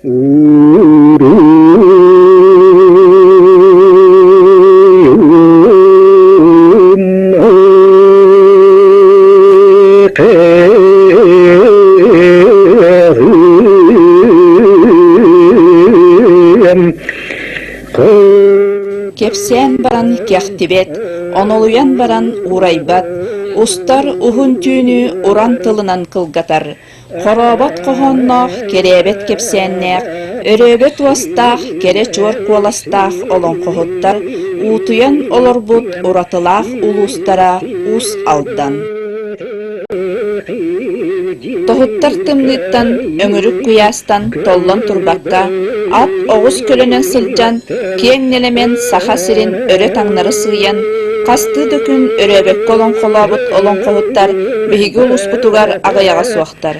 Кэпсээн баран кэхтибэт, онолуйан баран уурайбат, устар уһун түүнү уран тылынан кылгатар, Хорообот хоһоонноох, кэрээбэт кэпсээннээх, өрөөбөт уостаах, кэрэ чуор куоластаах олоҥхоһуттар уутуйан олорбут уратылаах улуустара Уус Алдан. Тоһуттар тымныыттан, өҥүрүк куйаастан толлон турбакка, ат, оҕус көлөнөн сылдьан, киэҥ нэлэмэн Саха сирин өрө-таҥнары сыыйан, хастыы да күн өрөөбөккө олоҥхолообут олоҥхоһуттар биһиги улууспутугар аҕыйаҕа суохтар.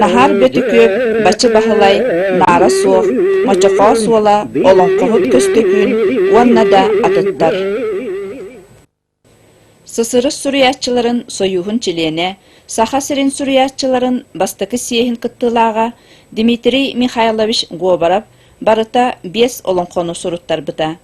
Наһаар Бөтүкүөп, Бачы Баһылай, Наара Суох, Мочохоо Суола, Олоҥхоһут Көстөкүүн уонна да атыттар. ССРС суруйааччыларын сойууһун чилиэнэ, Саха сирин суруйааччыларын бастакы съеһин кыттыылааҕа Дмитрий Михайлович Говоров барыта биэс олоҥхону суруттарбыта.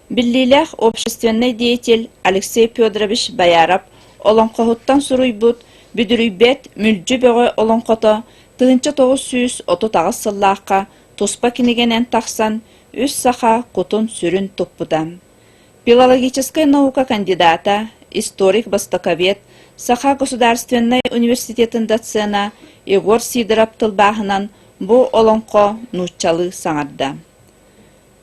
Биллиилээх общественнай деятель Алексей Федорович Бояров олоҥхоһуттан суруйбут «Бүдүрүйбэт мүлдьү бөҕө олоҥхото» 1938 сыллаахха туспа кинигэнэн тахсан үс саха кутун-сүрүн туппута. Филологическай наука кандидата, историк-востоковед, Саха государственнай университетын доцена Егор Сидоров тылбааһынан бу олоҥхо нууччалыы саҥарда.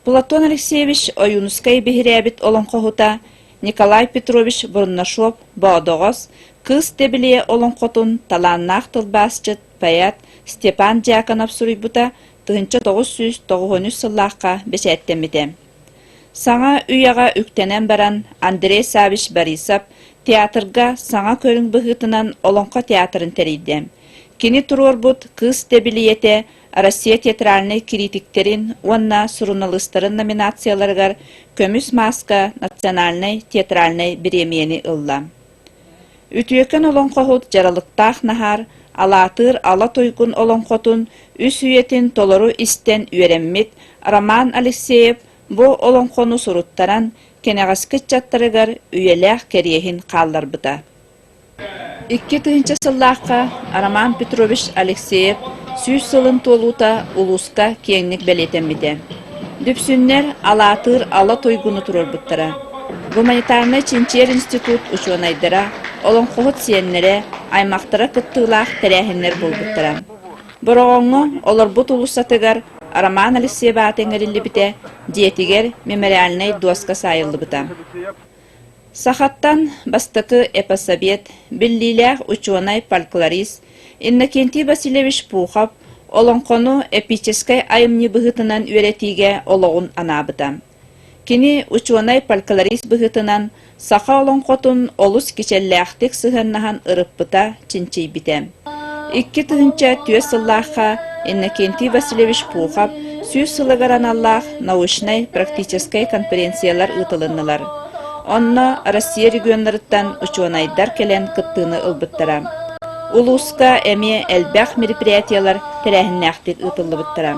Платон Алексеевич Ойуунускай биһирээбит олоҥхоһута Николай Петрович Бурнашов Боодоҕос Кыыс Дэбилийэ олоҥхотун талааннаах тылбаасчыт, поэт Степан Дьяконов суруйбута 1993 сыллаахха бэчээттэммитэ. Саҥа үйэҕэ үктэнэн баран Андрей Саввич Борисов театрга саҥа көрүҥ быһыытынан Олоҥхо театрын тэрийдэ. Кини туруорбут «Кыыс Дэбилийэтэ» Россия театральнай кириитиктэрин уонна суруналыыстарын номинацияларыгар «Көмүс мааска» национальнай театральнай бириэмийэни ылла. Үтүөкэн олоҥхоһут дьаралыктаах Наһаар Алаатыыр Ала Туйгун олоҥхотун үс үйэтин толору истэн үөрэммит Роман Алексеев бу олоҥхону суруттаран, кэнэҕэски ыччаттарыгар үйэлээх кэриэһин хаалларбыта. 2000 сыллаахха Роман Петрович Алексеев 100 сылын туолуута улууска киэҥник бэлиэтэммитэ. Дүпсүннэр Алаатыыр Ала Туйгуну туруорбуттара. Гуманитарнай чинчийэр институт учуонайдара, олоҥхоһут сиэннэрэ, аймахтара кыттыылаах тэрээһиннэр буолбуттара. Бороҕоҥҥо олорбут уулуссатыгар Роман Алексеев аата иҥэриллибитэ, дьиэтигэр мемориальнай дуоска саайыллыбыта. Сахаттан бастакы эпосовед, биллиилээх учуонай-фольклорист Иннокентий Васильевич Пухов олоҥхону эпическэй айымньы быһыытынан үөрэтиигэ олоҕун анаабыта. Кини учуонай-фольклорист быһыытынан саха олоҥхотун олус кичэллээхтик сыһыаннаһан ырыппыта, чинчийбитэ. 2004 сыллаахха Иннокентий Васильевич Пухов 100 сылыгар аналлаах научнай-практическай конференциялар ыытылыннылар. Онно Россия регионнарыттан учуонайдар кэлэн кыттыыны ылбыттара. Улууска эмиэ элбэх мероприятиелар тэрээһиннээхтик ыытыллыбыттара.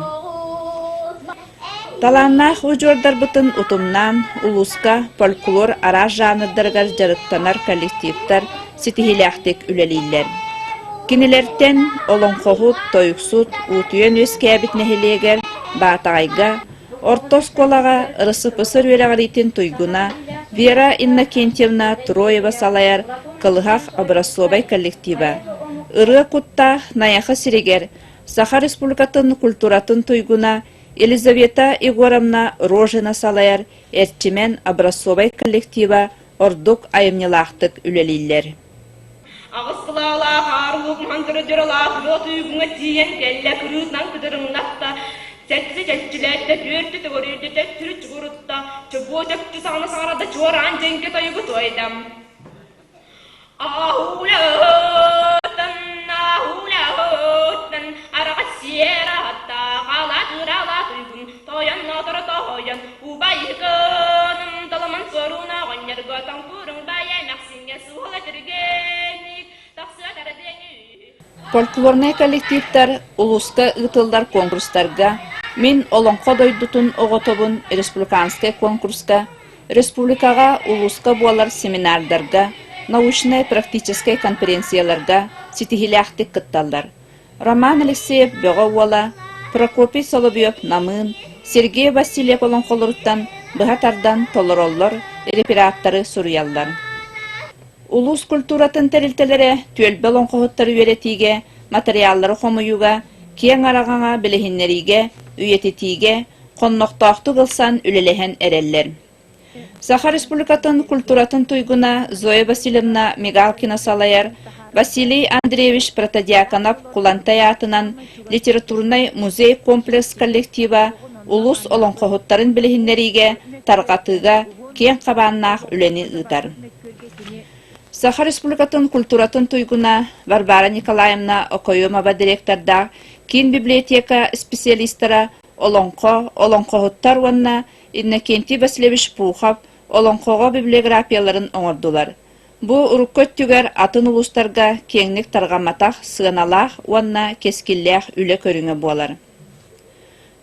Талааннаах удьуордарбытын утумнаан, улууска фольклор араас жанрдарыгар дьарыктанар коллективтар ситиһиилээхтик үлэлииллэр. Кинилэртэн олоҥхоһут, тойуксут уутуйан үөскээбит нэһилиэгэр Баатаҕайга орто оскуолаҕа РСФСР үөрэҕириитин туйгуна Вера Иннокентьевна Троева салайар Кылыһах образцовай коллектива, ырыа куттаах Найахы сиригэр Саха Республикатын культуратын туйгуна Елизавета Егоровна Рожина салайар Эрчимэн образцовай коллектива ордук айымньылаахтык үлэлииллэр. Аҕыс кылаалаах аар уһук маһын дьыралаах уот уйгуҥа тиийэн кэллэ, кырыытынан кыдырыҥнатта, чэччи чэччилээттэ, түөртэ төгүрүйдэ, төттөрү чугурутта, чобуо чөкчү саҥаны саҥарда, чуораан дьэҥкэ тойугу туойда. Фольклорнай коллективтар улууска ыытыллар конкурстарга, Мин Олоҥхо дойдутун оҕотобун республиканскай конкурска, республикаҕа, улууска буолар семинардарга, научнай-практическай конференцияларга ситиһиилээхтик кытталлар. Роман Алексеев Бөҕө уола, Прокопий Соловьев Намыын, Сергей Васильев олоҥхолоруттан быһа тардан толороллор, рефераттары суруйаллар. Улуус культуратын тэрилтэлэрэ түөлбэ олоҥхоһуттары үөрэтиигэ, матырыйааллары хомуйууга, киэҥ араҥаҕа билиһиннэриигэ, үйэтитиигэ хоннохтоохтук ылсан үлэлэһэн эрэллэр. Саха Республикатын культуратын туйгуна Зоя Васильевна Мигалкина салайар Василий Андреевич Протодьяконов Кулантай аатынан литературнай музей-комплекс коллектива улуус олоҥхоһуттарын билиһиннэриигэ, тарҕатыыга киэҥ хабааннаах үлэни ыытар. Саха Республикатын культуратын туйгуна Варвара Николаевна Окоемова директордаах киин библиотека специалистара олоҥхо, олоҥхоһуттар уонна Иннокентий Васильевич Пухов олоҥхоҕо библиографияларын оҥордулар. Бу урукку өттүгэр атын улуустарга киэҥник тарҕамматах сыаналаах уонна кэскиллээх үлэ көрүҥэ буолар.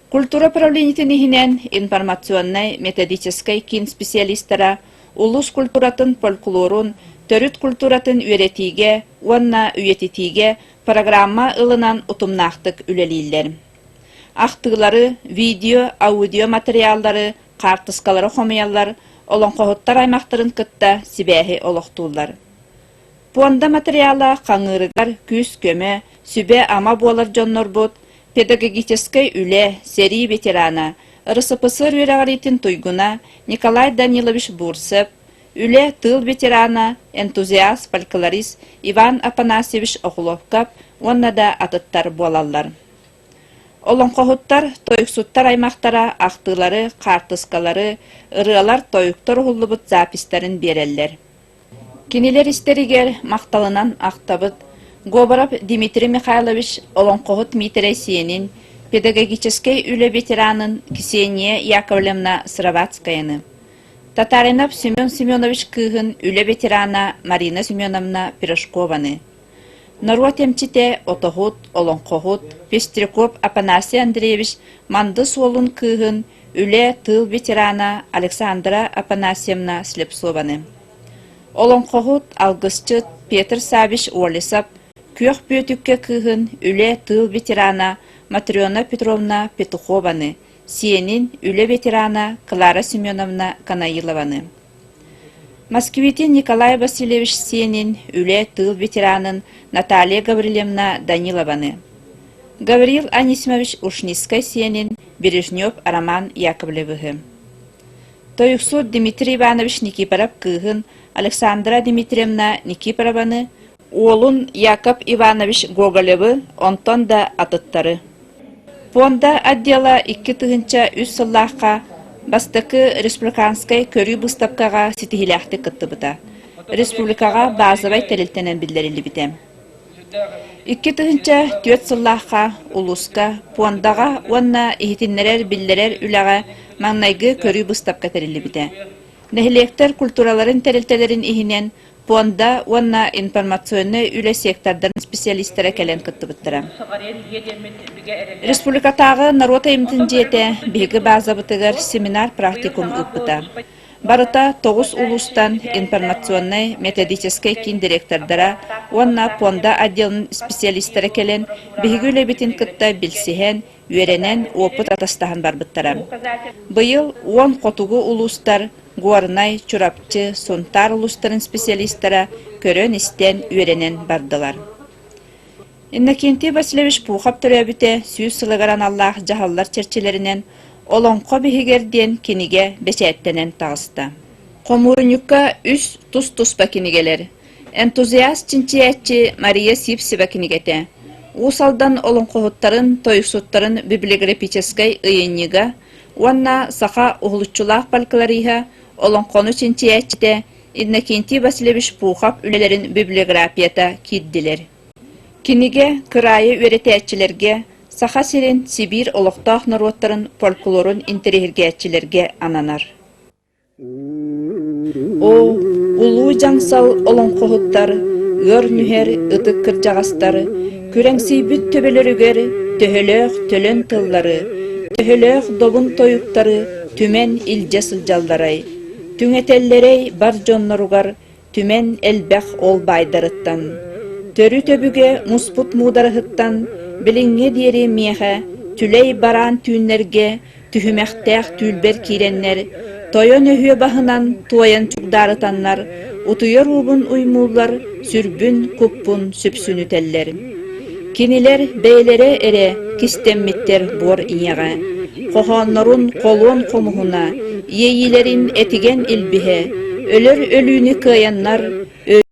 Культура управлениетын иһинэн информационнай методическай киин специалистара улуус культуратын, фольклорун, төрүт культуратын үөрэтиигэ уонна үйэтитиигэ программа ылынан утумнаахтык үлэлииллэр. Ахтыылары, видео, аудио материаллары, хаартыскалары хомуйаллар, олоҥхоһуттар аймахтарын кытта сибээһи олохтууллар. Пуонда материала хаҥыырыгар күүс-көмө, сүбэ-ама буолар дьоннорбут, педагогическай үлэ, сэрии ветерана, РСФСР үөрэҕириитин туйгуна Николай Данилович Бурцев, үлэ, тыыл ветерана, энтузиаст, фольклорист Иван Афанасьевич Охлопков уонна да атыттар буолаллар. Олоҥхоһуттар, тойуксуттар аймахтара ахтыылары, хаартыскалары, ырыалар, тойуктар уһуллубут записьтарын биэрэллэр. Кинилэр истэригэр махталынан ахтабыт Говоров Дмитрий Михайлович олоҥхоһут Миитэрэй сиэнин, педагогическай үлэ ветеранын Ксения Яковлевна Сыроватскаяны, Татаринов Семен Семенович кыыһын үлэ ветерана Марина Семеновна Пирожкованы, норуот эмчитэ, отоһут, олоҥхоһут Пестряков Афанасий Андреевич Манды суолун кыыһын үлэ, тыыл ветерана Александра Афанасьевна Слепцованы, олоҥхоһут, алгысчыт Петр Саввич Олесов Күөх Бүөтүккэ кыыһын үлэ, тыыл ветерана Матрена Петровна Петухованы, сиэнин үлэ ветерана Клара Семеновна Канаилованы, Москвитин Николай Васильевич сиэнин үлэ, тыыл ветеранын Наталья Гаврильевна Данилованы, Гаврил Анисимович Ушницкай сиэнин Бережнев Роман Яковлевыһы, тойуксут Дмитрий Иванович Никифоров кыыһын Александра Дмитриевна Никифорованы, уолун Яков Иванович Гоголевы, онтон да атыттары. Пуонда отдела 2003 сыллаахха бастакы республиканскай көрүү быыстапкаҕа ситиһиилээхтик кыттыбыта. Республикаҕа базовай тэрилтэнэн биллэриллибитэ. 2004 сыллаахха улууска, пуондаҕа уонна иһитиннэрэр-биллэрэр үлэҕэ маҥнайгы көрүү быыстапка тэриллибитэ. Нэһилиэктэр культураларын тэрилтэлэрин иһинэн пуонда уонна информационнай үлэ сектордарын специалистара кэлэн кыттыбыттара. Республикатааҕы норуот айымньытын дьиэтэ биһиги базабытыгар семинар-практикум ыыппыта. Барыта тоҕус улуустан информационнай методическай киин директордара уонна пуонда отделын специалистара кэлэн биһиги үлэбитин кытта билсиһэн, үөрэнэн, уопут атастаһан барбыттара. Быйыл 10 хотугу улуустар Горнай, Чурапчы, Сунтаар улуустарын специалистара көрөн-истэн, үөрэнэн бардылар. Иннокентий Васильевич Пухов төрөөбүтэ 100 сылыгар аналлаах дьаһаллар чэрчилэринэн «Олоҥхо биһигэр» диэн кинигэ бэчээттэнэн таҕыста. Хомуурунньукка үс тус-туспа кинигэлэр Энтузиаст чинчийээччи Мария Сивцева кинигэтэ, Уус Алдан олоҥхоһуттарын, тойуксуттарын библиографическай ыйынньыга уонна саха уһулуччулаах фольклориһа, олоҥхону чинчийээччитэ Иннокентий Васильевич Пухов үлэлэрин библиографията киирдилэр. Кинигэ кыраайы үөрэтээччилэргэ, Саха сирин, Сибиир олохтоох норуоттарын фольклорун интэриэһиргээччилэргэ ананар. Оо, улуу дьаҥсал олоҥхоһуттар, ыар нүһэр ытык кырдьаҕастар күрэҥсийбит төбөлөрүгэр төһөлөөх төлөн тыллары, Төһөлөөх добун тойуктары түмэн илдьэ сылдьалларай, түҥэтэллэрэй бар дьонноругар түмэн элбэх ол баайдарыттан. Төрүт өбүгэ муспут муудараһыттан билиҥҥэ диэри миэхэ түлэй бараан түүннэргэ түһүмэхтээх түүлбэр киирэннэр, тойон өһүө баһынан туойан чугдаарытаннар, утуйар уубун уймууллар, сүрбүн-куппун сүпсүнүтэллэр. Кинилэр бэйэлэрэ эрэ кистэммиттэр буор ийэҕэ, хоһооннорун холуон хомуһуна, иэйиилэрин этигэн илбиһэ, өлөр өлүүнү кыайаннар,